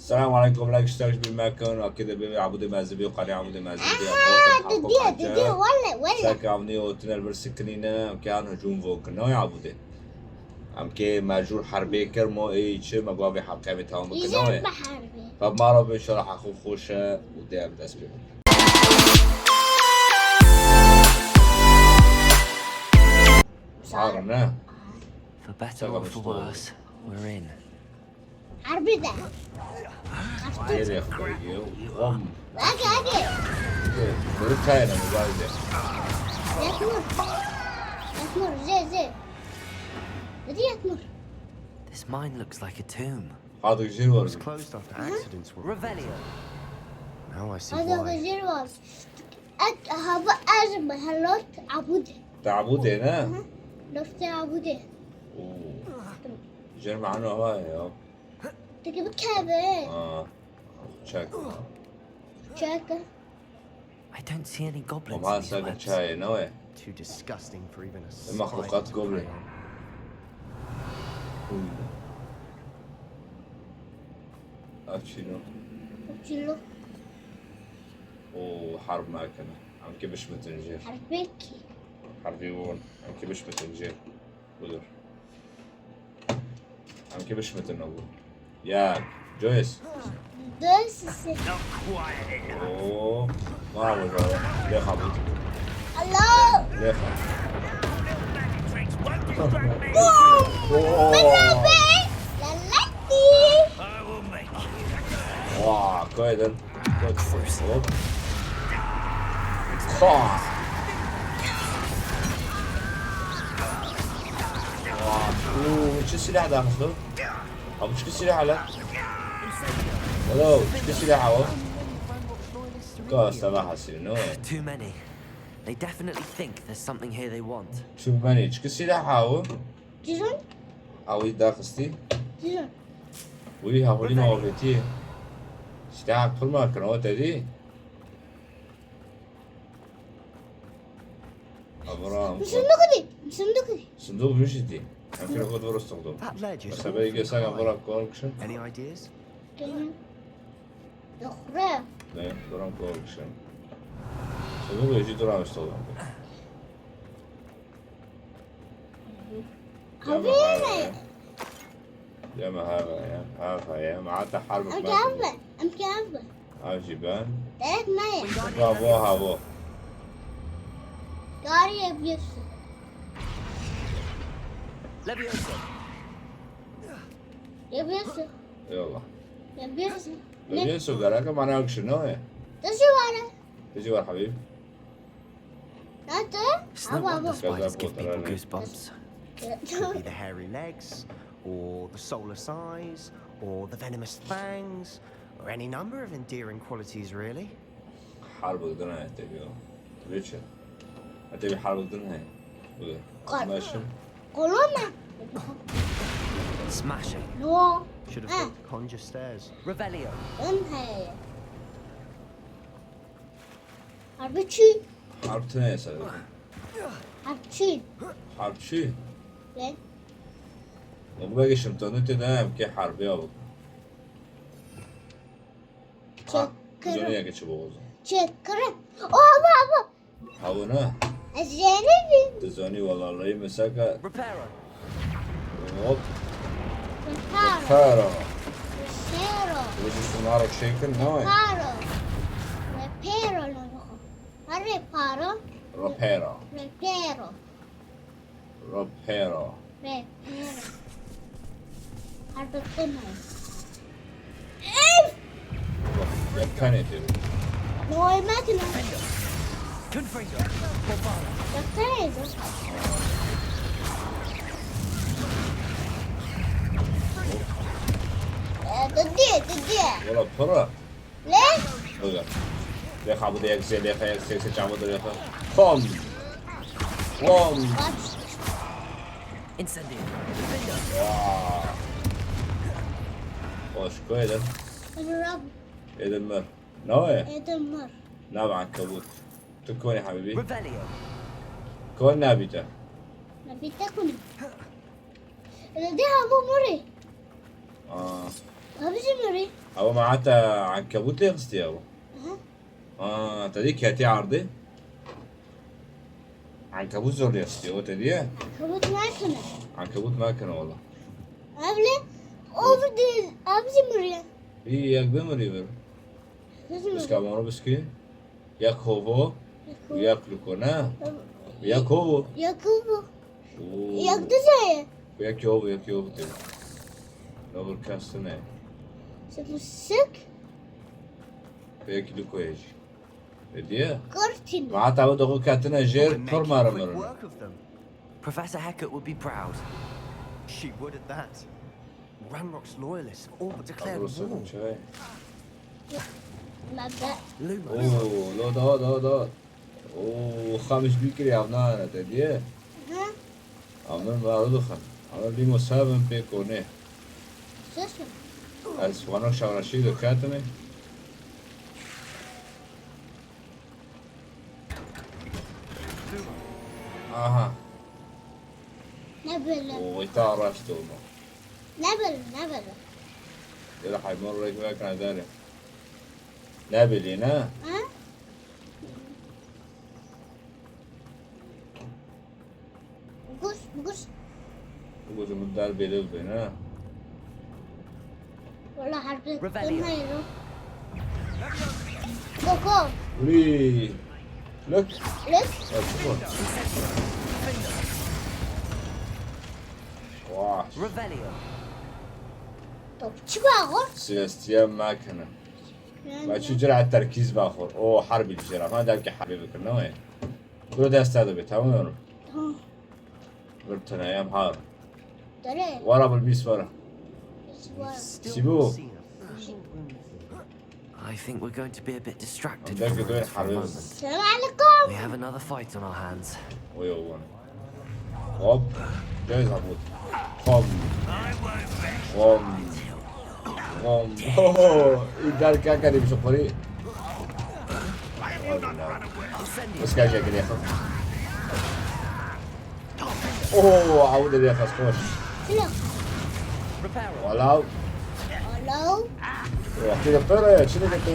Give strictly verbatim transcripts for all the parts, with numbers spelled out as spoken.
Selam aleykum, like, iştirak ji bîr mekin, akî de bê abûdê mezin bê, qanî abûdê mezin bê, Aha, abûdê didiye, didiye, wele, wele. Sek avnî o tunel bir sikirîne, em kê an hicûm vokin, nayê abûdê. Em kê mecbûr herbê kir, mo ê çi, me gavê heqê vê tamam bikin, Îzet nayê. Bi herbê. Fe mara bin, inşallah heqû xweş e, û dê em dest pê bikin. Sağ ol, ne? For better or for worse, we're in. Herbê de. Gel ya, koy, yo. Bom. Hadi, hadi. Böyle kayana mı var ya? Yatmur. Yatmur, ze, ze. Hadi yatmur. This mine looks like a tomb. Hadi güzel var. It was closed after accidents were reported. Revelio. Now I see why. Hadi güzel var. Ek, hava ez mehelot abûdê. Te abûdê, ne? Hı hı. Lofte abûdê. Oo. Jer mano hava ya. Peki bu kebe? Aa. Çek. Çek. I don't see any goblins in these webs. Çayê, ne we? Too disgusting for even a spider to prey on. Mexluqat goblin. Uy. Ev çîno. Ev çîno. O harb nakine. Em ki bişmitin jê. Herbê kî? Herbê won. Em ki bişmitin jê. Budur. Em ki bişmitin o bu. Ya, Joyce. Joyce. Oo, bravo, bravo. Lê xabût. Hello. Lê xabût. Wow. Oo. Bana be. Lalati. Waa, koydun. Hop. Ha. Aa, uu, çi silah da Mustafa? Abi, çi silah hala? Hello, çi silah o? Ka sabah hasili, no? Too many. They definitely think there's something here they want. Too many. Çi silah o? Cizon? Awî daxistî? Cizon. Wî hewlî ma avêtî. Silah pir ma kir, o te dî? Abraham. Sindûq dî, sindûq dî. Sindûq min jî dî. Em kire xwe doro sindûq. That ledge is awfully high. Mesela belki sen Abraham kol kişin. Any ideas? Doxre. Ne, Abraham kol kişin. Sindûq jî dora sindûq. Havî ne? Yeme hava ya, hava ya, ma hata harbi. Em ki hava, em ki hava. Ev jî ben. Derek me ye. Bravo, havo. Gari yapıyorsun. Levioso. Yapıyorsun. Eyvallah. Yapıyorsun. Levioso, gerek mana yok şimdi, ne? Taşı var. Taşı var, habib. Nerede? It's no wonder spiders give people goosebumps. Could be the hairy legs, or the solar size, or the venomous fangs, or any number of endearing qualities, really. Harbi gidin ha, tabii o. Tabii ki. Ha, tabii harbi gidin ha. Bu. Kol-, smashing. Kolona. Smashing. No. Should have thought to conjure stairs. Revelio. Ön he. Harbi çi? Harp tine yasa. Harp çi? Harp çi? Ne? Ya bu belki şimdi tanıtıyor da hem ki harbi ya bu. Ha, çekere. Zor ya geçip o zaman. Çekere. O, hava, hava. Havo ne? Ez jênî bî. Tu zanî wala leyî mesaka. Reparo. Hop. Reparo. Reparo. Reparo. Wê ji şima re çêkin, ne? Reparo. Reparo lo nixwe. Ha, reparo. Reparo. Reparo. Reparo. Reparo. Her dakika mı? Ey! Bak, ya bir tane yeter. No, I'm not gonna. Confringo. Yapsana. Ee, dur diye, dur diye. Valla para. Ne? Öyle. Dexa bu da yakışıyor, dexa yakışıyor, seçen bu da dexa. Bom! Bom! Incendio. Vaa! Hoş, koydum. Rob. Edin mi? Ne o ya? Edin mi? Ne var kabul? Tu koni habibi? Revelio. Kon nabite. Nabite koni. Edin de habu muri. Aa. Abi jî mirî. Ew me heta enkebût lê xistiye ew. Aha. Aa, te dî ketî erdê? Enkebût zor lê xistiye, o te diye? Enkebût nakine. Enkebût nakine wala. Abi lê, o bir değil. Abi jî mirî. Bî yek bimirî vir. Biska maro biskî. Yek hovo, yek luko, ne? Yek hovo. Yek hovo. Oo. Yek dizaye. Yek hovo, yek hovo tê. Nobur kastine. Sik. Yek luko ye jî. Ediye. Kurtin. Ma heta bu doku katine jêr, kur mara mirine. Professor Hecat would be proud. She would at that. Ranrock's loyalists have all but declared war. Luma. Oo, lo, da, da, da. Oo, xamiş bîkirî, ev nayene te diye. Hı. Ev min mağlu dixin. Ev lîmo sebin pê konê. Sesin. Ez wana şareşî diketime. Aha. Ne böyle? Oo, ita araştı onu. Ne böyle, ne böyle? Yürü hayvan oraya güven kanadları. Ne bileyim ha? Ha? Gus, gus. Gus, bu dar böyle bir ne? Wala harbi. Revelio. Go, go. Uli. Look. Look. Vah. Revelio. Top çi bago? Celestial makine. Ma çi cüret terkîz baxur. O harbi cüret. Ma derki harbi bikir ne? Bro dest hadi be, tamam oğlum. Tamam. Bir tane yam har. Dere. Wara bil bîst wara. Sibu. I think we're going to be a bit distracted for a moment. Selam aleyküm. We have another fight on our hands. Oy oğlum. Hop. Gel zabut. Hop. Hop. Hop. Ho ho. İdar kaka demiş o parayı. Bas gel şekil yakın. Oo, avu da bir yakas koş. Silah. Walav. Walav. Wextî de pere, çi dike tu?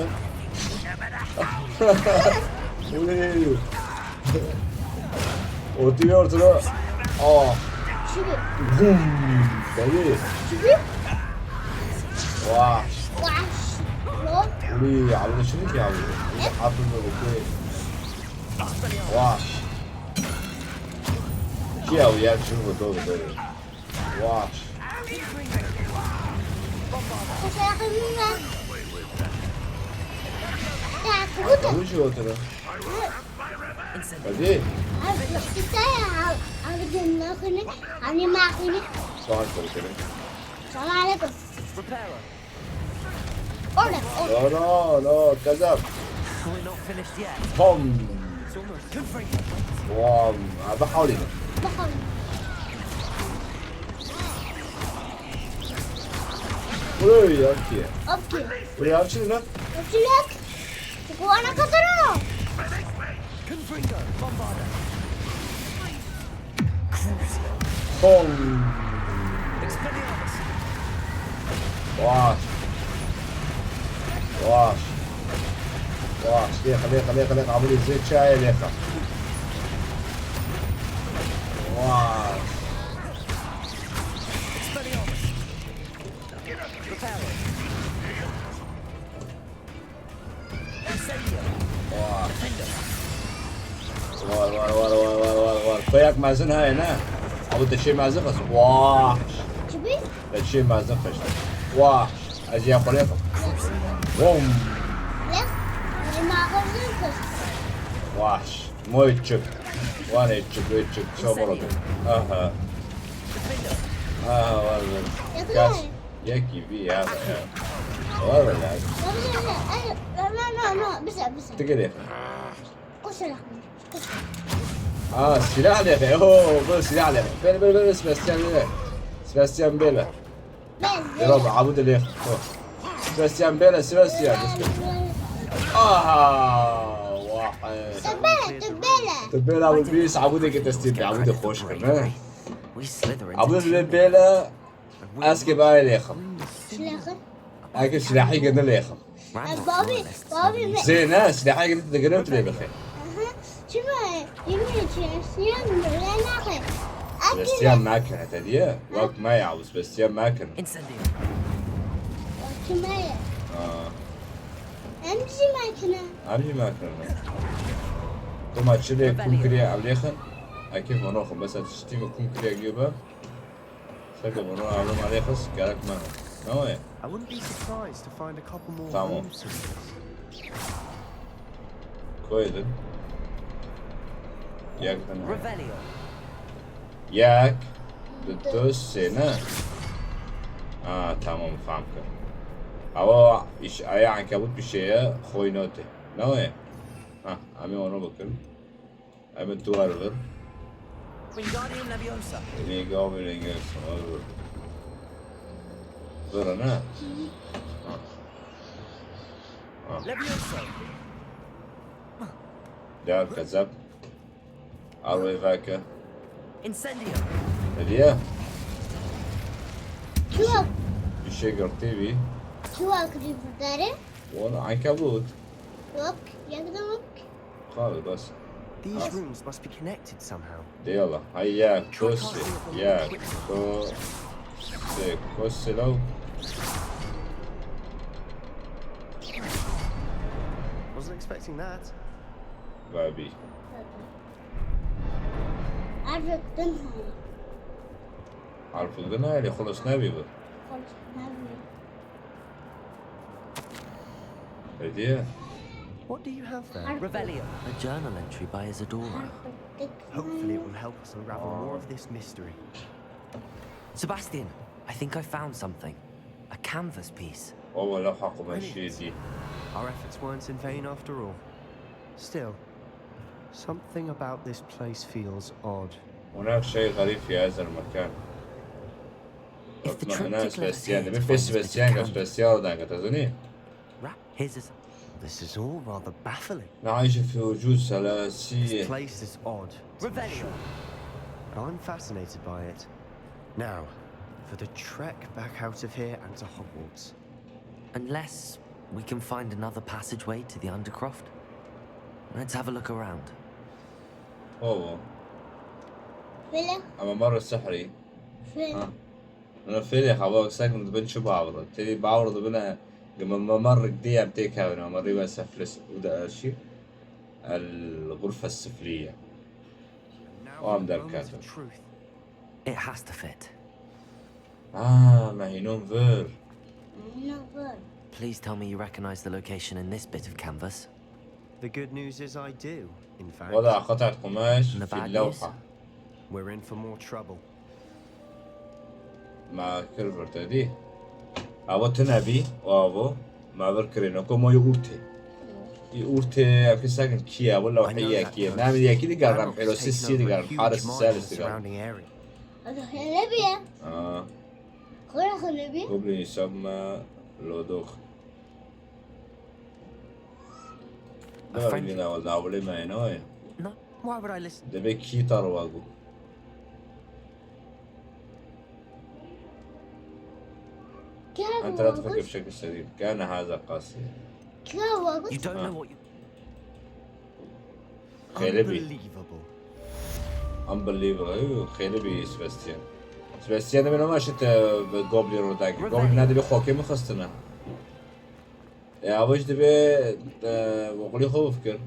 Uy. Oturuyor, oturuyor. Aa. Çivi. Bum. Tabii. Çivi. Vah. Vah. Lo. Uy, abi de çivi ki abi. Ne? Atın da bakıyor. Vah. Ki abi ya, çivi bu, doğru, doğru. Vah. Kuş yakınında. Ya, kuş. Kuş yoktur. Hadi. Abi, işte ya, abi, dün makine, hani makine. Sağ ol, sağ ol. Selam aleyküm. Orada, orada. No, no, no, kezap. We're not finished yet. Bom. It's almost. Confringo. Bom. Abi, hawlina. Bakalım. Uy, okey. Okey. Uy, abi, şimdi lan. Okey. Kuana Katana. Confringo, Bombarda. Crucio. Bom. Expelliarmus. Vah. Vah. Vah. Lêxa, lêxa, lêxa, lêxa. Abulî zê çaye lêxa. Vah. Expelliarmus. Reparo. Incendio. Vay. Defender. Var, var, var. Koyak mezin heye, ne? Abi te şey mezin kız. Vah. Çibi? Te şey mezin kız. Vah. Ez ya kolay. Bom. Ne? Elma kızın kız. Vah. Moy çip. Var et çip, et çip. Sobra. Aha. Aha, var, var. Yakın. Kaç? Yek gibi ya. Var mı lan? No, no, no, no. Bir saniye, bir saniye. Dikkat et. Koş lan. Aa, silah ne be? Oo, bu silah ne? Böyle, böyle, böyle, Sebastian böyle. Sebastian böyle. Ben, Yürü abi, abu de leh. Sebastian böyle, Sebastian. Aha, vah. Sen böyle, sen böyle. Sen böyle abi, biz abu de git teslim, abu de hoş kır, ne? Abu de böyle. Ez ki bavê lêxim. Çi lêxin? Eke silahî gindi lêxim. Bavê, bavê me. Zê ne, silahî gindi digirim tu lê bixê. Çima? Yemin ediyorum, silah mı? Lan ne? Sebastian makine te diye. Bak me ya, bu Sebastian makine. Incendio. Kime? Aa, Hem bizi makine. Em jî makine. Tu ma çi lê kum kiriye ev lêxin. Eke vonoxim, bes ez tiştî min kum kiriye giyo be. Seke vono ev ma lêxis, gerek me. Ne o ye? I wouldn't be surprised to find a couple more Tamam. rooms. Koydun. Yak ben. Revelio. Yak. Du, du, sê, ne? Ha, tamam, fam kir. Ama iş, aya ankabut bir şeye koy note. Ne o ye? Ha, ama onu bakın. Ama duvar var. Wingardium Leviosa. Wingardium Leviosa, var var. Var ne? Ha. Leviosa. Değer kazap. Arway vake. Incendio. Hediye. Çuval, Bir şey gördü bir. çuval kırıyor bunları. Onu ankabut. Yok, yakında yok. Kalır bas. These rooms must be connected somehow. Deyala. Hay ya, kose. Ya, kose. Kose lo. Wasn't expecting that. Babi. Artık dün Arpılgın aile, holos ne bir bu? Konuşma. Hediye. What do you have there? Revelio. A journal entry by Isadora. Hopefully it will help us unravel more of this mystery. Sebastian, I think I found something. A canvas piece. Baba laf hakkı ben şey değil. Our efforts weren't in vain after all. Still, something about this place feels odd. هناك شيء غريب في هذا المكان. If the هنا triptych left us سباستيان، here دابا to في find this bit of سباستيان كان canvas. سباستيان ودانك تزني. Ra- Here's his. This is all rather baffling. نعيش في وجود This ثلاثية. place is odd. Revelio. But I'm fascinated by it. Now, for the trek back out of here and to Hogwarts. Unless we can find another passageway to the Undercroft. Let's have a look around. هو Böyle, أما مرة سحري. böyle. ها. أنا فيلي خواك ساكن دبن شو بعوضة. تلي بعوضة بنا. قم ممر قديم تيك هاونا مرة بس فلس ودا شيء. الغرفة السفلية. Now Oh, I'm for the done, moment of Captain. Truth. It has to fit. آه، ما هي نون فير. Bunlar var. Please tell me you recognize the location in this bit of canvas. The good news is I do, in fact. وضع قطعة قماش The في bad اللوحة. news? We're in for more trouble. ما كرفر تدي. أبو تنبي، وأبو ما بركرين. أكو ما يورتي. يورتي، أكو ساكن كيا ولا I know وحيا that كيا. ghost. نعم، يا كده قال Ranrock's رام حلو taken سيسي over دي a قال huge حارس mine in the السادس دي قال. surrounding area. هذا هلبية. آه. Kora helebi. قبل يسمى لودوخ. A friend. دابا ولا داولي ما ينوي. No, why would I listen? دابا كي تارواغو. أنت لا تفكر بشكل سليم. كان هذا قاسي. You don't know what you. خيلبي. Unbelievable. Unbelievable. أيوه، خيلبي سباستيان. سباستيان من ما شفت، آه، جوبلي روداكي. جوبلي نادي بخوكي مخستنا. يا أبوش دبي، آه، وقولي خوف كر.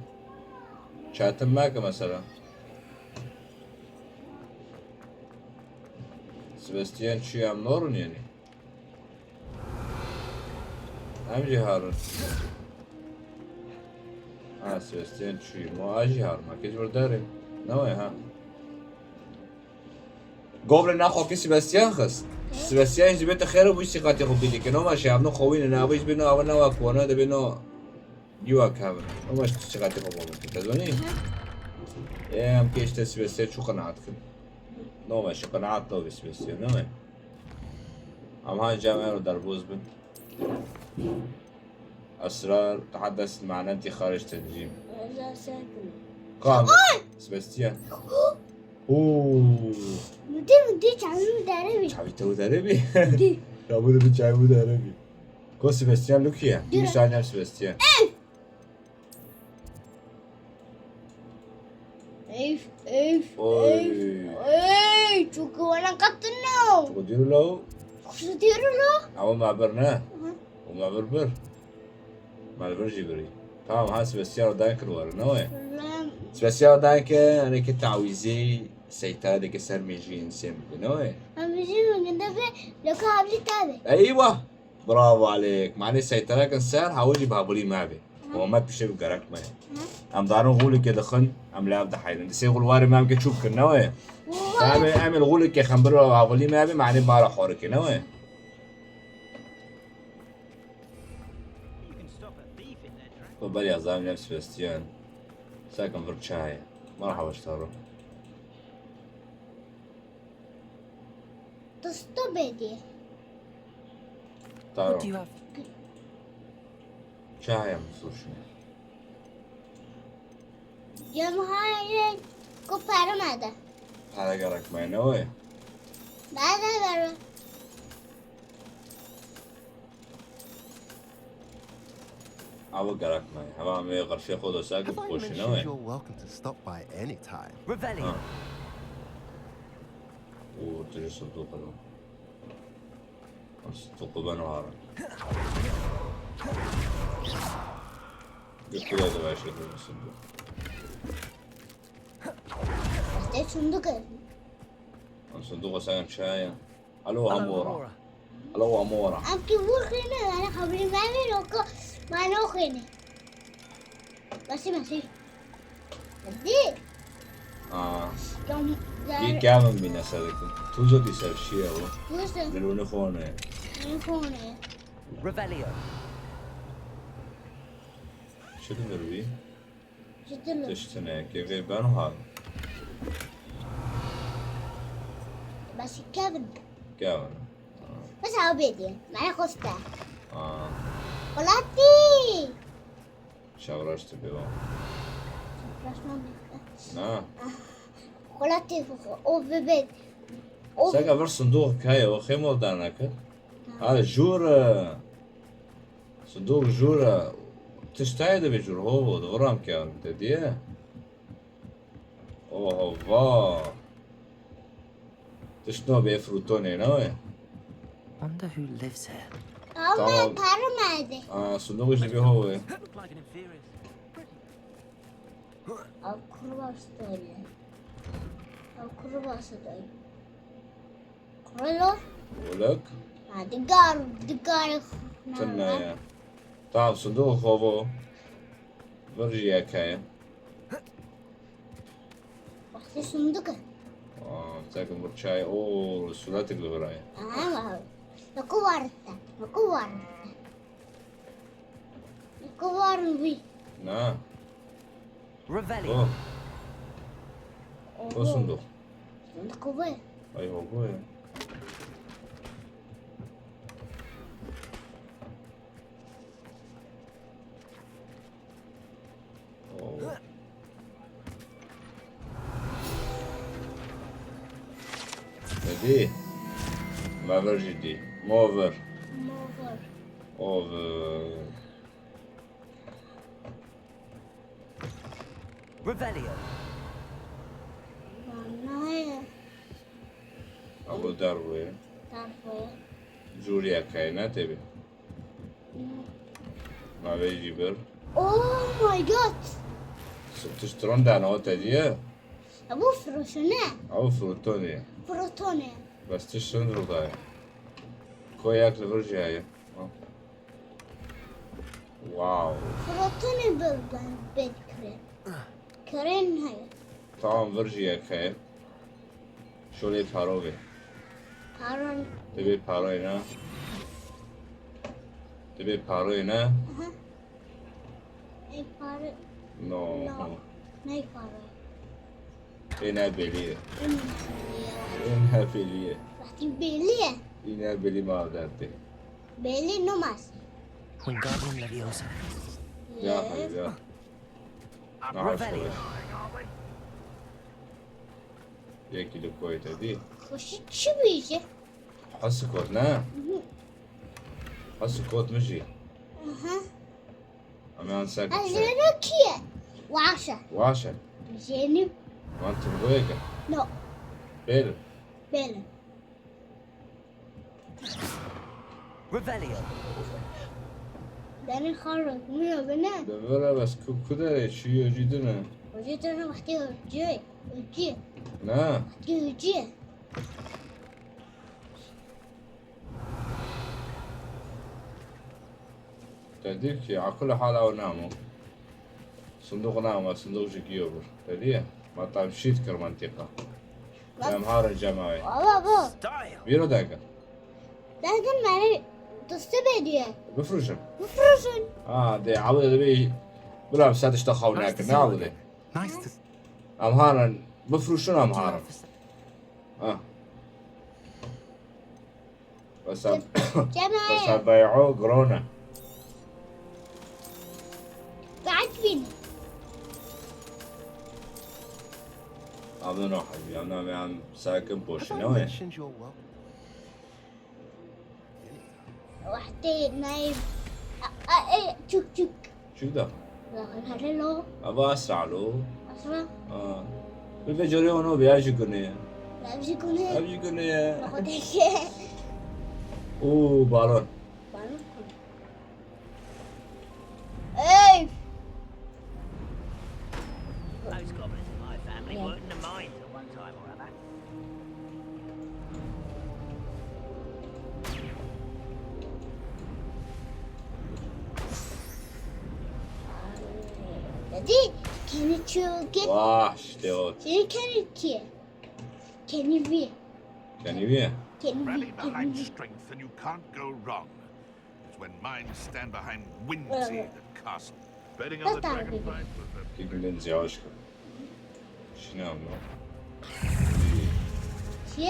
شاتم ماك مثلًا. سباستيان شو يعمل نورن يعني؟ Em jî herin. Ha, Sebastian çûyî. Ma ez jî herim. Kê ji vir derê. Ne wê ha? Goblin na xwe kî Sebastian xist. Sebastian jî dibête xêr û bû sîqatê xwe bîdike. Noma şê, em ne xwe wî ne, ne, ev jî bê no, ev ne wek wana, dibê no. Yû wek hev in. Noma şê sîqatê xwe bîdike. Te zanî? Ê, em kê işte Sebastian çû qenaat kin. Noma şê qenaat nabê Sebastian, ne wê? Em ha cem ero derbûz bin. أسرار تحدثت مع نانتي خارج تنجيم. Özel sevgilim. Kan. Sebastian. Oo. Mıdı mıdı çavim derebi. Çavî te derebi. Mıdı. Ya bu da bir çavî derebi. Bu Sebastian Luki ye. Dira. Müsaade Sebastian. Eyf, eyf, Oy. Eyf, eyf, çok wala katno. Çok diyor la o. Çok diyor la. Ama ma bir ne? Hı. O ma bir bir. Ma bir jî birî. Tamam, ha Sebastian dank var, ne o? Lan. Sebastian dank, yani ki tawizî seytara de ki ser mecî insan, ne o? Ama bizim günde bir lokal bir tabi. Eyvah. Bravo aleyk. Mane seyterekin ser, hawî jî bi hevalî me be. Hı. Muhammed pişê bi gerek me. Hı. Em darin xûlikê dixin, em li hev diheyrin. Di sê xûl warê me em ke çûk kir, ne wê? Vay. Em ê, em ê li xûlikê xem bir hevalî me be, mane mara xorikê, ne wê? Xwe beriya zam nem Sebastian. Sekin vir çayê. Merhaba, işte, ro. Tosto bedi. Taro. What do you have? Çaya mı suçlu? Cemhayê ku pere me de. Pere gerek me ne wê? Bade bere. Ew gerek me. Hema em ê xerşê xwe dosa ku If I xweşî ne mentioned wê. You're welcome to stop by any time. Revelio. Ha. Û tu ji sindoqê de. Sindoqê ben wara. Götüre de başladı sindoq. Te sindoq e. Sindoq sen çaya. Alo, Amora. Alo, Amora. Em ki vur xine, yani xabri mevin o ko mano xine. Basi, basi. Hadi. Aa. Yek kevin bine sedekin. Tuzo di ser şiye o. Tuzo. Diluni xone. Diluni xone. Revelio. Çi dinir wî? Tiştine, kevê ben hal. Bas kevin. Kevin. Bas abi diye. Bana kosta. Aa. Kolati. Şavraş tu bêwa. Şavraş mı bitti? Na. Kolati o bebek. O Saka vir sindoq kaya, o xêmol danaka. Ha, jûr, e, Sindoq jûr e. Tiştayê divê jûr. Ho, ho, diviram ke te diye. Oho, va. Tişt no bê frutonê ne wê? Wonder who lives here. Tamam. Tamam. Para mı aldı? Aa, sindoq jî bê ho wê. Look like an inferior. Ew kurbaş dayê. Ew kurbaş dayê. Kurelo. Olek. Ha, digar, digar. Tine ya. Tamam, sindoq xovo. Vir jî yek heye. Wextê sindoq e. Aa, tekin bir çay. Oo, suretik li vir heye. Aa, wow. Naku var te. Naku var te. Naku var wî. Na. Revelio. Oh. Oho. O sindoq. Sindoq ve. Ay, oho ya. Oh. Ne dî? Me vir jî dî. Mo vir. Mo vir. O vir. Revelio. Nayê. Abo dervoye. Dervoye. Jûriyek heye ne tevî? Navê jî bir. Oh my god. Tişt ron dana o te diye. Abo frotone. Abo frotone. Frotone. Bes tişt ron daye. Koyak li vir jî heye. Wow. Fırtına bölgen bekle. Karen hayır. Tamam, vir jî yek heye. Şolê paro be. Paran. Divê paroyê ne? Divê paroyê ne? Aha. Ê pare. No. No. Ne pare? Ê ne belî ye. Ê ne belî ye. Ê ne belî ye. Wextî belî ye. Ê ne belî ma derdê. Belî numas. Wingardium Leviosa. Ya hayır ya. Revelio. Yekî li koyê te dî. Xweşî çi bîje? Hes kot ne? Mhm. Ew Scott min jî. Aha. Em yan ser. Ha, Zênû kî ye? Waş e. Waş e. Zênû. Wan turboyek e. No. Bêl. Bêl. Revelio. Dene xarok, min o bine. De vere bes ku, ku de çi yo jî dine. O jî dine wextê o cî. O cî. Ne. Wextê o cî. Te dî ki, akul hala o namo. Sindoq namo, sindoq ji giyo bir. Te dî ye? Ma tam şît kir mentiqa. Bak. Em harin cemaye. Baba, bu. Bîro deke. Zaten beni dostu bediye. Bifruşun. Bifruşun. Ha, de, abi de bir, bila bir satış da xavne ki, ne abi de? Nice to Em harin, bifruşun em harin. Ha. Wesa, Cem-, Cemaye. Wesa bey'u grone. Saat bin. Abone ol hacı, yandan ben sakin boşuna. Have I mentioned your wealth? Wextê nayê, a, a, ê, çûk, çûk. Çûk da? Hale lo. Ava asra lo. Asra? Ha. Bi vê carê ono be, ev jî gune ye. Ev jî gune ye. Ev jî gune ye. Xwedê. Oo, balon. Balon. Ey! Most goblins in my family were in the mines at one time or other. Daddy, can you chew again? Wah, işte o. Seni can you chew? Can you be? Can you be? Can you be? Rally behind strength and you can't go wrong. It's when minds stand behind whimsy that castle. Betting on the dragonflight was a Gibiden ziyaş. Şine ama. Çi?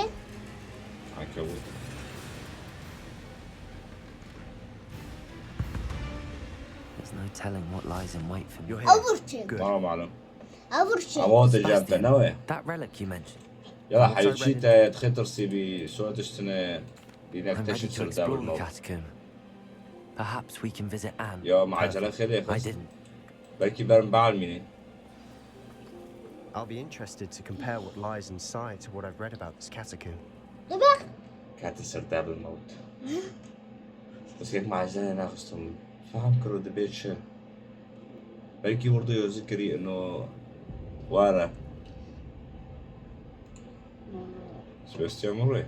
Ankabut. There's no telling what lies in wait for me. You're here. Good. Tamam, malum. Avur çi? Ama o da cevap ne o ya? That relic you mentioned. Ya da hayır, çi te dixê tirsî bî, soya tiştine, dînek teşin sir devil mol. Perhaps we can visit Anne. Ya, ma acele xêrê xist. Belkî berim balmînî. I'll be interested to compare what lies inside to what I've read about this catacomb. Dur bak. Kate sir devil mode. Pirsgek ma acele naxistim. Feham kiro dibê çi? Belkî wirdo yo zikirî ino ware. Sebastian Murray.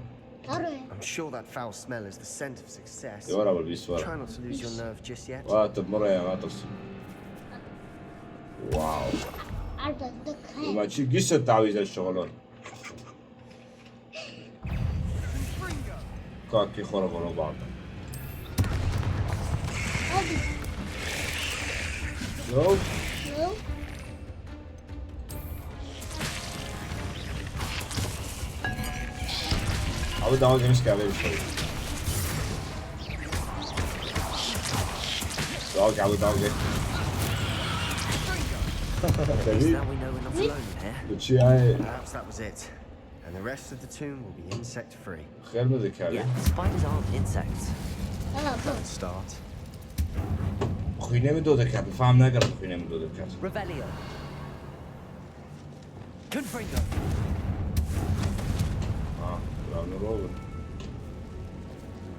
Arı. I'm sure that foul smell is the scent of success. Yo, ara bir, bir var. Try not to lose your nerve just yet. Wa tu Murray ya, ma tirsin. Wow. Arda dık. Ma çi gise taviz el şoğlon. Kakî xwe re xwe re barte. Hadi. Yo. Yo. Abi daha geniş kahve bir şey. Daha kahve daha geniş. Tabii. Now we know we're not alone here. Bu çi yani? Perhaps that was it. And the rest of the tomb will be insect free. Xêr mi dikarî? Yeah, spiders aren't insects. Don't start. Xwînê min do diket, min fehm nekir xwînê min do diket. Revelio. Confringo. Ha, Ravni Rowan.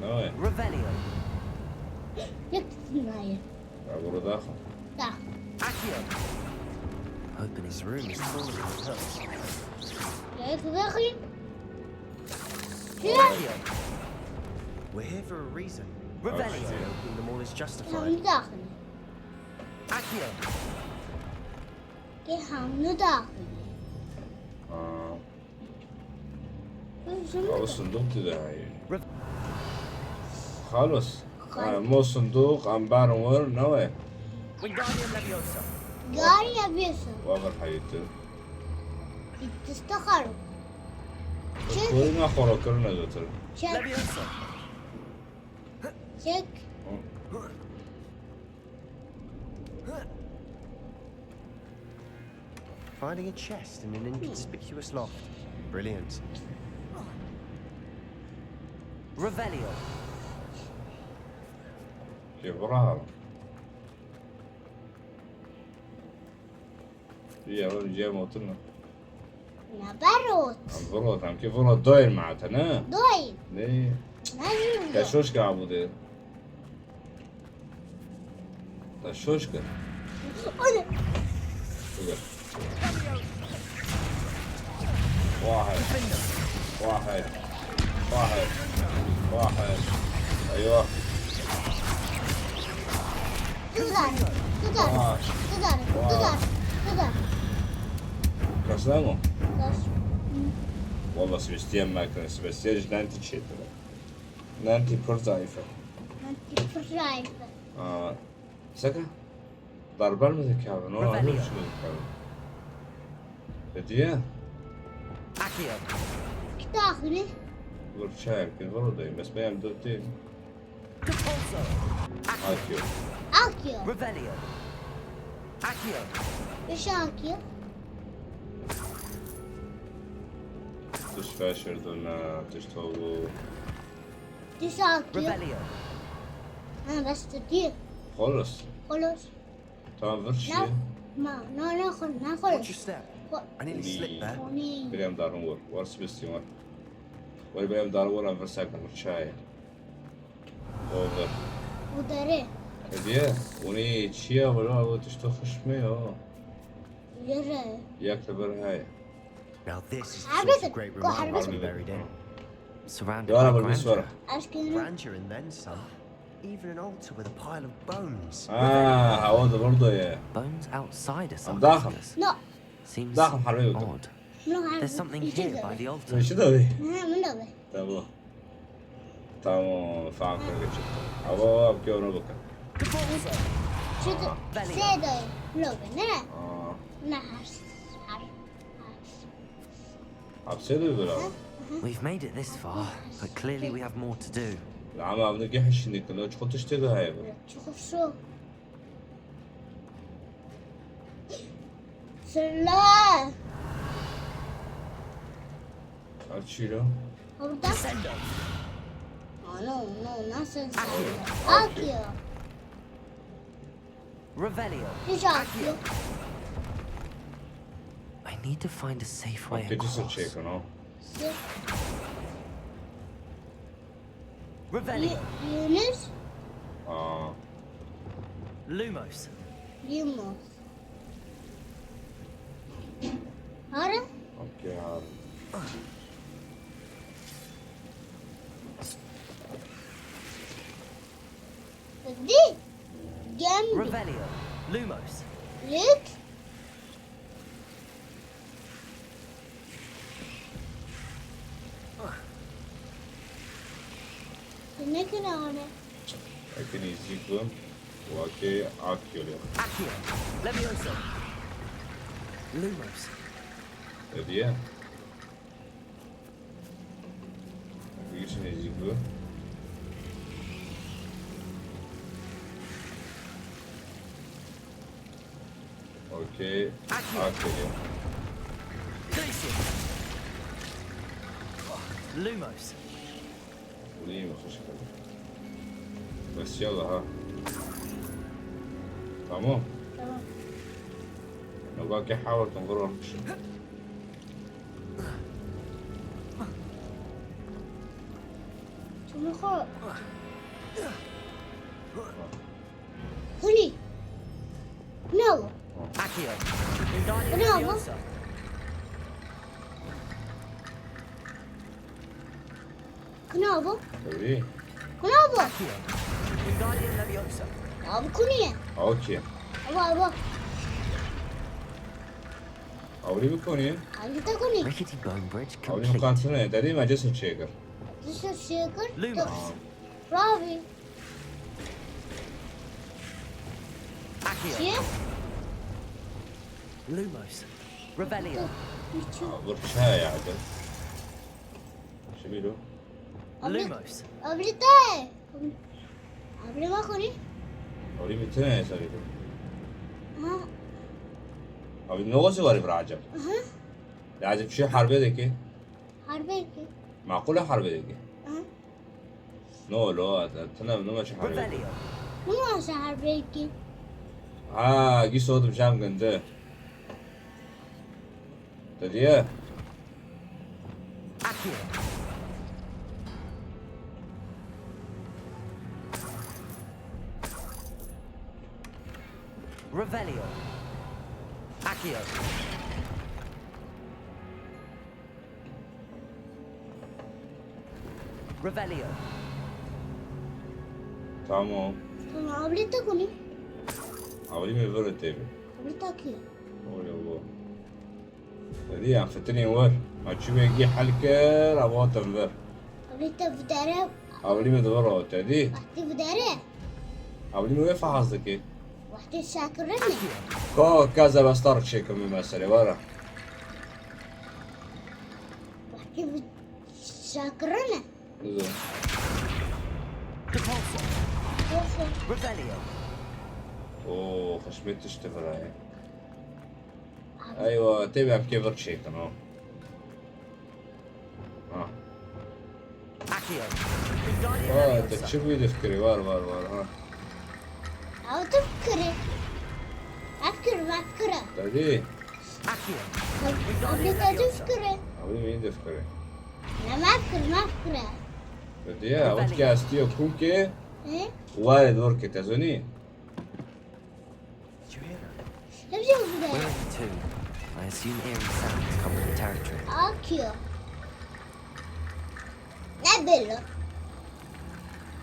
Ne o? Revelio. Yek tutmayın. Ya burada. Accio. Hoping his room is full of his hooks. Lek bakayım. Revelio. We're here for a reason. Revelio. Opening them all is justified. Yanımda. Accio. Ki hamle dahil. Ha. Xalos, sindoq tu de heye. Xalos. Xal- Em o sindoq, em berin wir, ne we? Wingardium Leviosa. Wingardium Leviosa. Wa vir heyî tu. Tista xalo. Çek. Korîna xwe re kirine zêdetir. Çek. Leviosa. Çek. Hı. Finding a chest in an inconspicuous loft. Brilliant. Revelio. Vira. Ya, o cem oturma. Na berot. Am vira, am ki vira doyur mata, ne? Doyur. Ne? Ne? Te şoş ki abu de. Te şoş ki. Öyle. Öyle. واحد. واحد. واحد. واحد. ايوه. Güzel. Güzel. Vay. Güzel. Vay. Güzel. Güzel. Kasar mı? Kas. Valla Sebastian makine. Sebastian cidden çetin. Nanti pir zayıfı. Nanti pir zayıfı. Aa, saka. Darbe mi dikevin? O Rebellion. Alır şunu dikevin. Hediye? Accio. Kitahını. Vur çayak, vur odayım. Bes benim dörteyim. Repulso. Accio. Accio. Revelio. Accio. Üç Accio. Dış feşirdin, dış tavuğu. Dış Accio. Revelio. Ha, bes tu diyor. Holos. Holos. Tamam, vur şey. Na, na, na, na, Watch your step. I nearly slipped there. Birem darın vur. Var Sebastian var. Var birem darın vur, vur sakın, vur çaya. Over. Bu dere. Hediye, o ne, çiya, valla, o tişto hoş mu ya? Yere. Yak da bir hay. Now this is the sort of great room I want to be buried in. Surrounded by grandeur. Grandeur and then some. Even an altar with a pile of bones. Ha, hava da burada ya. Bones outside a sarcophagus. No. Seems odd. There's something here by the altar. Şu da bir. Ha, bunu da bir. Tamam. Tamam, farklı geçecek. Ama bak, ona bakın. Şu da şey de lobe, ne? Aa. Ne har, har, har. Hapse de bir abi. We've made it this far, but clearly we have more to do. Ama bunu gel şimdi, kilo çok işte de hayır. Çok su. Sıla. Açıyorum. Orada. Oh, no, no, nasıl? Akio. Akio. Revelio. Güzel. Akio. I need to find a safe way across. Kötü seçecek onu. Revelio. Yunus. Aa. Lumos. Lumos. Hara? Okey abi. Di. Gem. Revelio. Lumos. Lik. Ne kadar? Akio nêzîk bû. Wakê Akio lê. Akio. Levioso. Lumos. Hediye. Akio nêzîk bû. Okey. Akio. Akio. Lumos. Lumos, hoş geldin. Bes yalla ha. Tamam. Tamam. Nabakê hawar tun qurban kişin. Şunu xo. Huni. Ne bu? Akio. Ne bu? Kunabo? Tabii. Kunabo? Wingardium Leviosa. Abi kuniye. Okey. Abi abi. Awlî bikonî. Abi de kuni. Rickety bone bridge complete. Awlî mukantine. Derî me Jason Shaker. Jason Shaker. Lumos. Ravi. Akio. Şey? Lumos. Revelio. Vur çaya ya. Şibîro. Lumos. Abrite. Abre bakoni. Abrî mi tine sarî. Ha. Abrî ne wazî varî bir acem. Aha. Lazim şey harbe de ki. Harbe ki. Makul harbe de ki. Aha. No lo, tine ne maçı harbe. Revelio. Niha şehir belkî. Ha, gî sodim jam gindi. Te diye? Accio. Revelio. Accio. Revelio. Tamam. Tamam, abli te kuni. Abli me vere tebi. Abli te ki. Oy Allah. Dedi ya, fitilin var. Açı ve gi halker, avatem ver. Abli te videre. Abli me de var o dedi. Abli videre. Abli me ve fazla ki. Wextê şakirine. Ka ka zebestar çêkim mesele var. Wextê şakirine. Nizo. Repulsor. Repulsor. Revelio. Oo, xişmê tiştê viraye. Eywa, tê be em kê vir çêkin o. Ha. Accio. Wingardium Aa, te Leviosa. Çi bû difkirî? Var, var, var, ha. Ew difkirî. Mefkir, mefkir. Tabii. Accio. Ew Wingardium te Leviosa. Difkirî. Abi mi difkirî. Ne mefkir, mefkir. Tabii ya, Revelio. Wekî estiyo kûkê. Hı? Ware dor ke te zonî. Did you hear that? Hepsi burada. Where are the two? I assume eerie sounds come with the territory. Akıyor. Ne belli?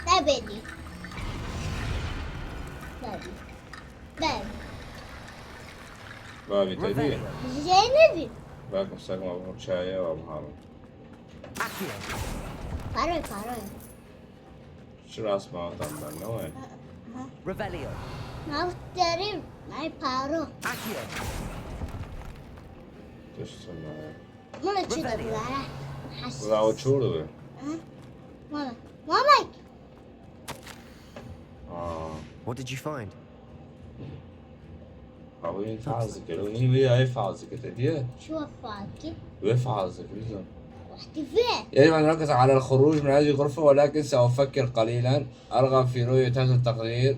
Ne belli? Ben. Ben. Babi, tabii. Revelio. Zeynep'im. Bakın sakma bu çaya var mı abi? Accio. Para, para. Şurası mı adam ben, ne var? Aha. Revelio. Mafterim, ay paro. Accio. Düşsün lan. Bunu Revelio. Çıkıp vara. Has. Ulan o çordu be. Hı? Mama. Mama. Aa. What did you find? Ew ê fehs dikir, ew nî wê ya ê fehs dikir, te diye? شو فاكر؟ Wê fehs dikir, bizim. رحت فين؟ يعني من ركز على الخروج من هذه الغرفة، ولكن سأفكر قليلا. أرغب في رؤية هذا التقرير.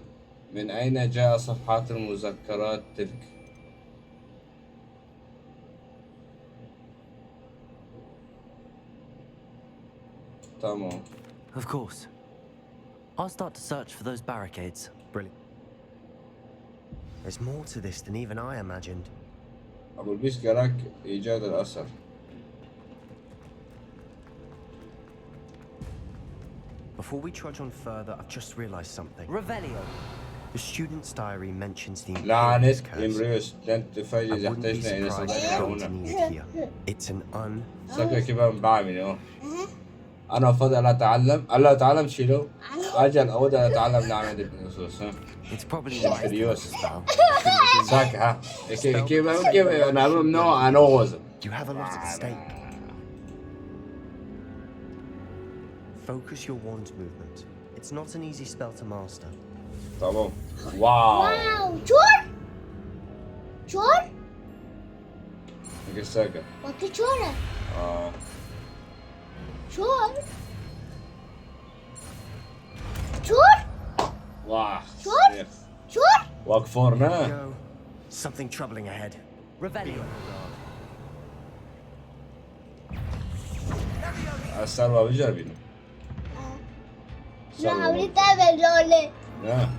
من أين جاء صفحات المذكرات تلك؟ Tamam. Of course. I'll start to search for those barricades. Brilliant. There's more to this than even I imagined. أبو البيس قالك إيجاد الأثر. Before we trudge on further, I've just realized something. Revelio. The student's diary mentions the لعنة Imperius curse. إمبريوس، لن تفاجئ I wouldn't be surprised if we're going to need it here. It's an un- Saka kiban bami no. أنا أفضل أتعلم، ألا أتعلم شنو؟ أجل أود أن أتعلم لعنة إمبريوس، ها؟ It's probably wise to Imperius. Spell. Saka, ha? Eke, eke, eke, أنا أعلم، no, أنا أوزن. You have a lot at stake. Focus your wand movement. It's not an easy spell to master. Tamam. Wow. Wow. Çor? Çor? Eke saka. Bak çor. Aa. Çor. Çor. Wah. Çor. Çor. Wak forna. Go. Something troubling ahead. Revelio. Ez ser wa biceribînim. Ser wa. Na, ew ê te be lole. Na.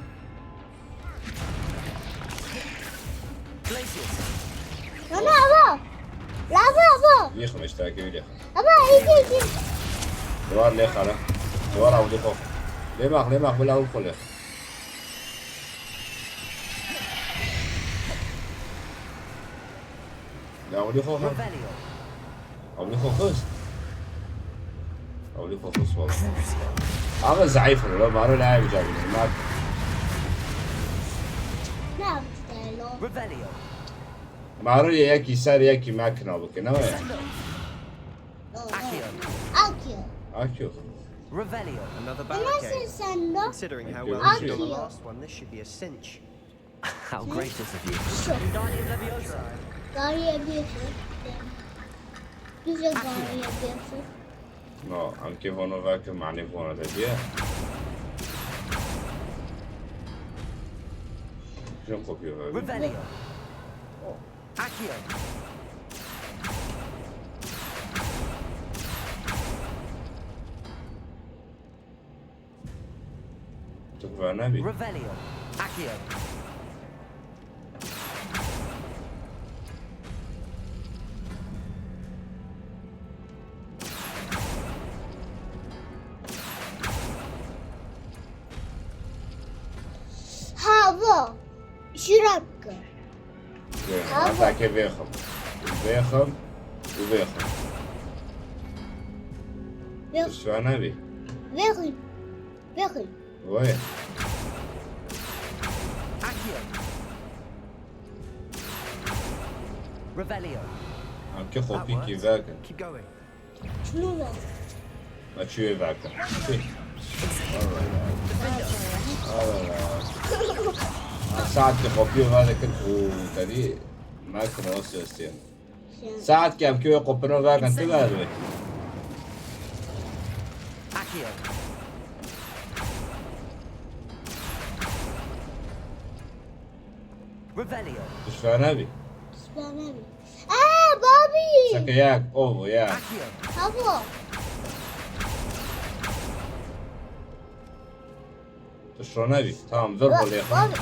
Glacius. Na, na, aba. La, aba, aba. Yêxim, işte, kevin yêxim. Aba, iki, iki. Duvar lê xala. Duvar avdî xo. Lê max, lê max, bila avdî xo lê. Ya, avdî xo. Revelio. Avlî xwe xist. Avlî xwe xist wala. Ama zeîf in, wala Maro ne ev carî ne. Mak. Ne yaptı lo? Revelio. Maro yekî ser yekî makina bike, ne waya? Sendo. Akio. Akio. Akio. Revelio. Another barricade. Nasıl sendo? Considering how well we've done the last one, this should be a cinch. How gracious of you. Wingardium Leviosa. Wingardium Leviosa. Güzel Wingardium Leviosa. No, em kê vano veke mane vana de diye. Şunu kopya ver. Revelio. Accio. Tu ver ne bi? Revelio. Accio. Hava. Şirap kir. Hava. Hata ke vêxim. Vêxim. Û vêxim. Vê- Tu şiva nebî. Vêxim. Vêxim. Wê. Accio. Revelio. Em ke kopî kî vekin. Keep going. Şunu ver. Ma çi wê vekin. Çi? Allah Allah. Allah Allah. Ha, saet ke kopî vekin û tedî mekin o sistem. Saet ke em ke wê kopî vekin tu ver wê. Accio. Revelio. Tu şiva nebî. Şiva nebî. Aa, Bobby. Seke yak, ovo ya. Accio. Havo. Tu şiva nebî. Tamam, ver Ba- bolê. Bobby.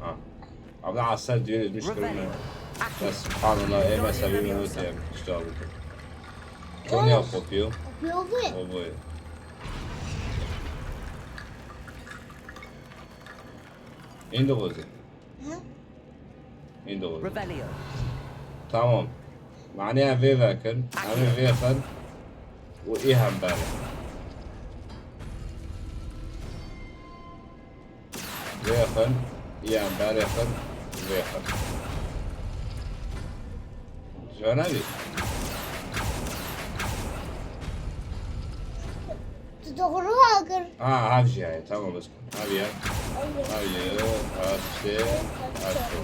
Ha. Abla asel diyor, etmiş kırmızı. Revelio. Ya subhanallah, ey mesela bir minut ya. İşte abi. Konya kopuyor. Kopuyor bu. O bu. Êndixwazê. Hı? Êndixwazê. Revelio. Tamam. Manê em vê vekin. Em ê vêxin. Û ê hemberê. Vêxin. Ê hemberê xin. Vêxin. Şiva nebî. Tu doğru agir. Ha, ha, jî heye. Tamam, bes. Aviye. Aviye. Aviye. Aşte. Aşte.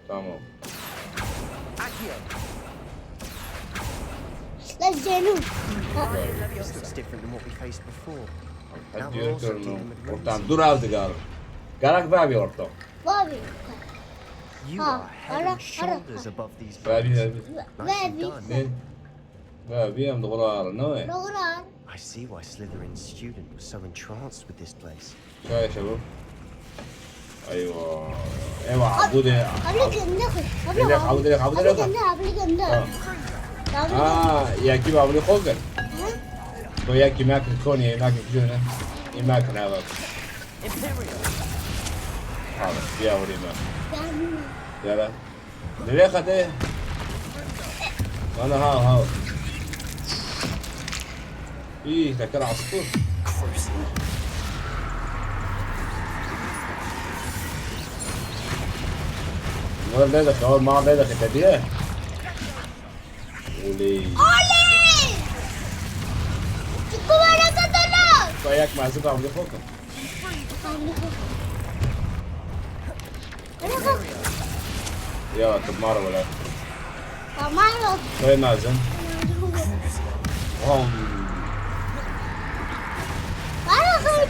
Tamam. Accio. Let's go. This looks different than what we faced before. Now we're also dealing with Ortam, dur az digar. Garak babi ortam. Babi. You Ha, are head ara, and shoulders ara, ha. above these Babi, babi. Nicely Babi. done. Ne? Babi em doğru ağrı, ne o? Doğru ağrı. I see why Slytherin's student was so entranced with this place. Şöyle şey bu. Eyvah. Eyvah, bu de. Abla gönde koy. Abla Direkt, abla direkt, abla direkt. Gönde, abla gönde. Tamam. Abla Aa, ya ki abla koy gel. Hı? Bu ya ki mak koni, mak koni. İmak ne bak. Imperial. Abi, ya vurayım ben. Gelmiyor. Yara. Nereye kadar? Ana ha ha. İyi, tekrar asık. Var ne de, var mal ne de kediye. Oley. Oley! Çıkı bana kadar. Kayak mazı kaldı koku. Kaldı koku. Ya, tu mara wala. Tamam. Koy mazın. Hom. Mara koy.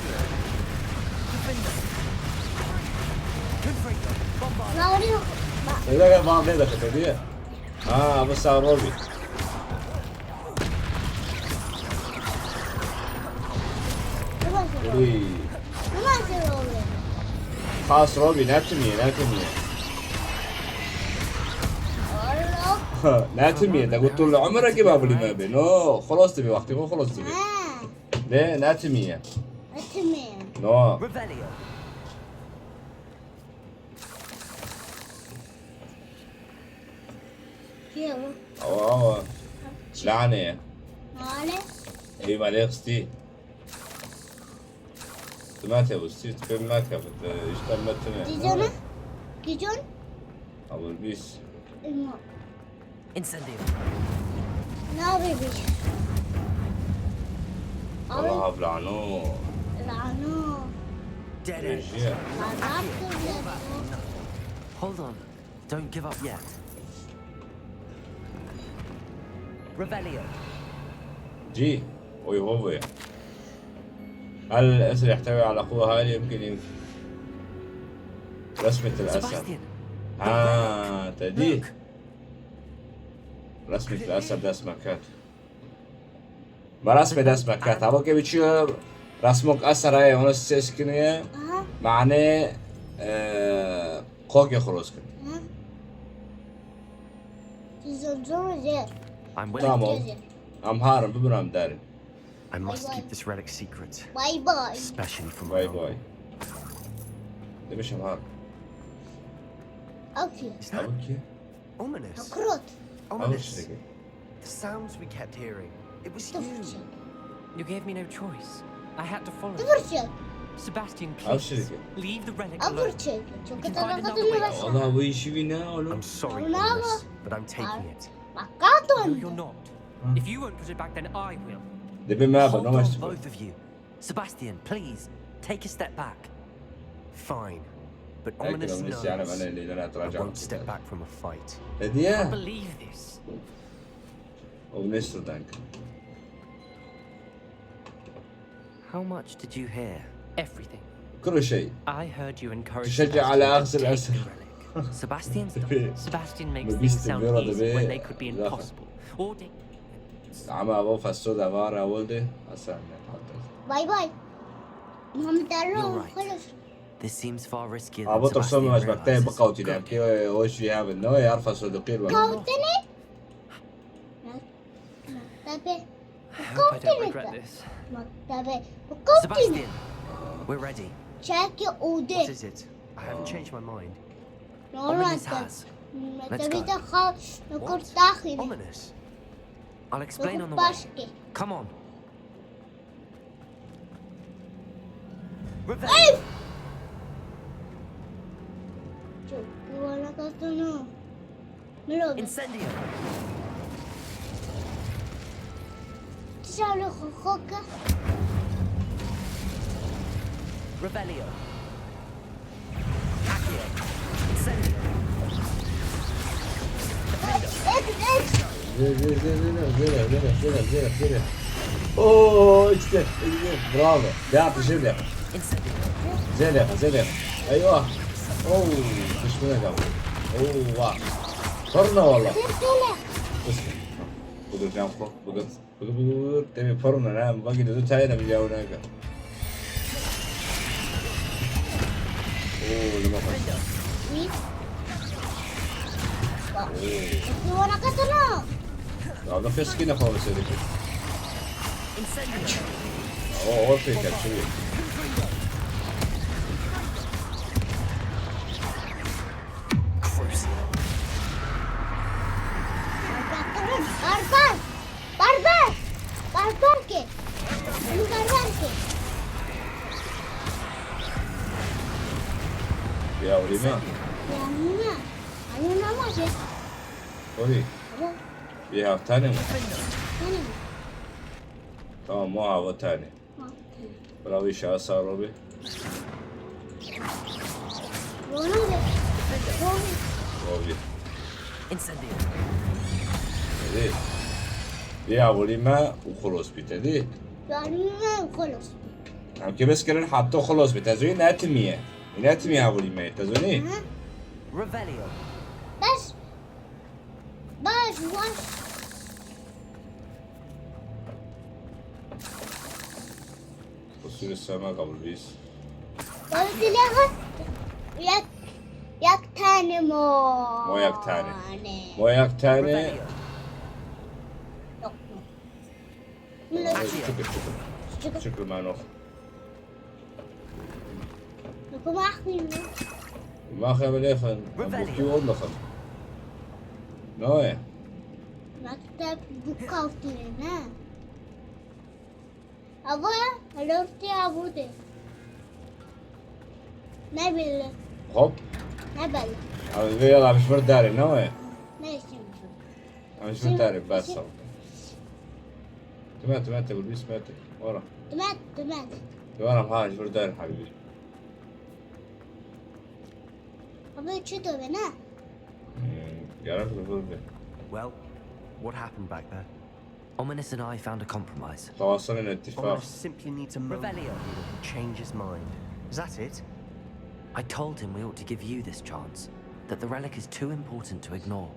Mara yok. Öyle gel bana ne de kediye. Ha, bu sağ Robi. Uy. Xas Robi, ne timiye, ne timiye. Ne timiye, de got tu li umre ki babulî me be. No, xelas dibe, wextê xwe xelas dibe. Ne, ne timiye. Ne timiye. No. Kî ye bu? Awa, awa. Lane ye. Lane? Ey, malê xistî. Tu me te xistî, tu pê me ke, tu işte me tine. Diyeceğim. Gicon? Abul bis. Elma. Incendio. Nabe bir. Allah avlano. Lano. Dead end. Reji. Hold on. Don't give up yet. Revelio. G. Oy, oy, oy. هل الأسر يحتوي على قوة هائلة؟ يمكن، يمكن. رسمة الأسر. Sebastian. ها، تدي. Look. رسمة الأسر دست ما كانت. ما رسمة دست ما كانت. هذا كيف بتشوف؟ رسمك أسر هاي، هون السيسكنية. Aha. معناه، آه، قوك يخلص كده. Aha. Siz oturun. I'm willing. Tamam. Em harin, bibin em darin. I must keep this relic secret. Bay bay. Especially from my uncle. Bay bay. Demiş em harin. Okey. Is that ominous? Ominous. Ominous. The sounds we kept hearing. It was you. You gave me no choice. I had to follow. Sebastian, please, leave the relic alone. We can find another way out. Allah, bu işi bir ne oğlum? I'm sorry, Ominous, but I'm taking it. No, you're not. If you won't put it back, then I will. Hold on, both of you. Sebastian, please, take a step back. Fine, but Ominous knows I won't step back from a fight. I believe this. How much did you hear? Everything. كل شيء. I heard you encouraged Sebastian to take the relic. Sebastian's done. Sebastian makes things sound easy when they could be impossible. Or da- Ama bu fasulye var ya, oldu. Hasan ne kaldı? Bay bay. Muhammed Arro, You're right. This seems far riskier than Sebastian realizes. Abi, tirsim ez mektebe bikawtî, ki o jî hev in, no, yar fasulye dikir bak. Kawtine. Mektebe. I hope I don't regret this. Mektebe. Sebastian, we're ready. Çekî ûdê. What is it? I haven't changed my mind. Ominous has. Let's go. What? Ominous? I'll explain on the way. Come on. Revelio. Ay! Çok yuvarlak aslında. Incendio. Dışarı koka. Revelio. Accio. Incendio. Defendo. Zile, zile, zile, zile. Oo, işte, işte, bravo. Devam, zile. Incendio. Zile, zile. Eyvah. Oo, düşmene kaldı. Oo, vah. Torna valla. Budur can kok, budur. Budur, budur, budur. Demê pir ne, ne? Bak, gidiyor, tayına bir yavru ne? Oo, ne bak. Uy. Oo. Yuvarlak atsana. Ya, ne fes ki ne fazla şeydi ki? Oo, o şey kaçıyor. Barbar! Barbar! Barbar ke! Barbar ke! Ya, Rîma. Ya, Rîma. Rîma ma şey. Oy. Alo. Ya, tane mi? Tane mi? Tamam, o hava tane. Bravo, inşallah sağ ol abi. Robi. Robi. Incendio. Hadi. Ya, volîme û xelos bî, hadi. Volîme û xelos bî. Em ke bes kirin heta xelos bî. Te zoyî netimiye. Netimiye ha volîme. Te zoyî? Hı. Revelio. Bes. Bes, bes. Usulü sevme kabul biz. Baba, silahı yak, yak tane mo. Mo yak tane. Mo yak tane. Yok mu? Şükür, şükür. Şükür. Şükür, man, oh. Yok mu, aklım yok. Mache belêxin, em bûkî wan dixin. Nayê. Mekteb bûk kawtine, ne? Ava, helortê abû de. Ne belli. Hop. Ne belli. Abi, vê yala bi ji vir derê, ne wê? Ne şimdi? Em ji vir derê, bes. Tumet, tumet, tu bîst metre. Ora. Tumet, tumet. Ora, ha, ji vir derê, habîbî. Abi, çi dibe, ne? Hmm, gerek li vir be. Well, what happened back there? Ominis and I found a compromise. Tawasılın ittifak. Ominis simply needs a moment Revelio. to change his mind. Is that it? I told him we ought to give you this chance, that the relic is too important to ignore.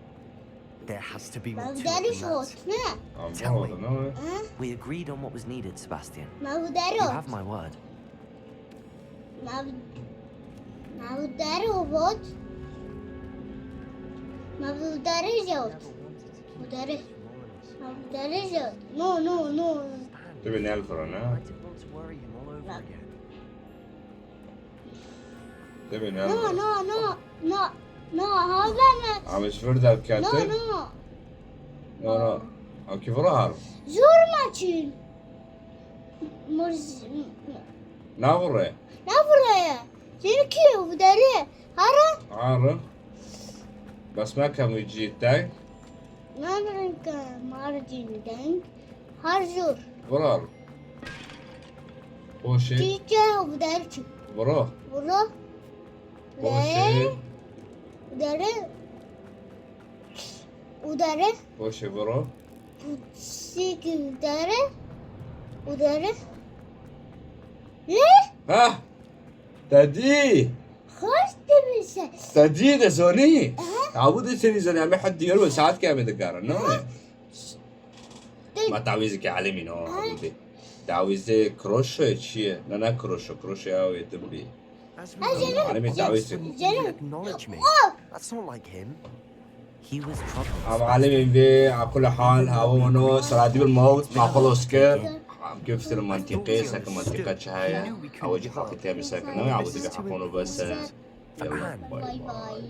There has to be more Mam to it deriş than that. ot ne? Abi Tell me. Ne? Ha? We agreed on what was needed, Sebastian. Mam You deriş have ot. My word. Mam Mam deriş ot. Mam deriş ot. Bu deriş. Mam deriş ot. No no no. Tabii ne alfara ne? I didn't want to worry him all over again. Tabii ne No alfara? no no no. No, ha ben Ama hiç vur derkete. No no. No no. Ama ki vura har. Zor maçın. Murz. Ne vurre? Ne buraya? Seni ki bu deri. Hara. Arı. Bas ma kamu cidden. Nanrınka marcin denk. Har zor. Vurar. Boşe. Çiçe bu deri çık. Vura. Vuru. Boşe. Udare. Udare. Boşe vura. Sik udare. Udare. Ne? Ha. Tadi. Hoş demişsin. Tadi de zoni. Abu de seni zoni. Ama haddi yor ve saat kâme de gara. Ne? Ma tawizî ke alemî no. Abu de. Tawizî kroşe çiye? Ne ne kroşe. Kroşe ya ve tıbbi. As Ay, we canım. Alemi you tawizî. didn't even acknowledge me. That's not like him. He was troubled. Ama alemî ve akul hal hava no. Saladî bil mawt. Ma xalos ke. Am keftir mantiqe. Sak mantiqa çaya. Avu ci fakir temiz sakın. Ne? Abu de bir hakono bas. A man. Bay Bay bay. bay.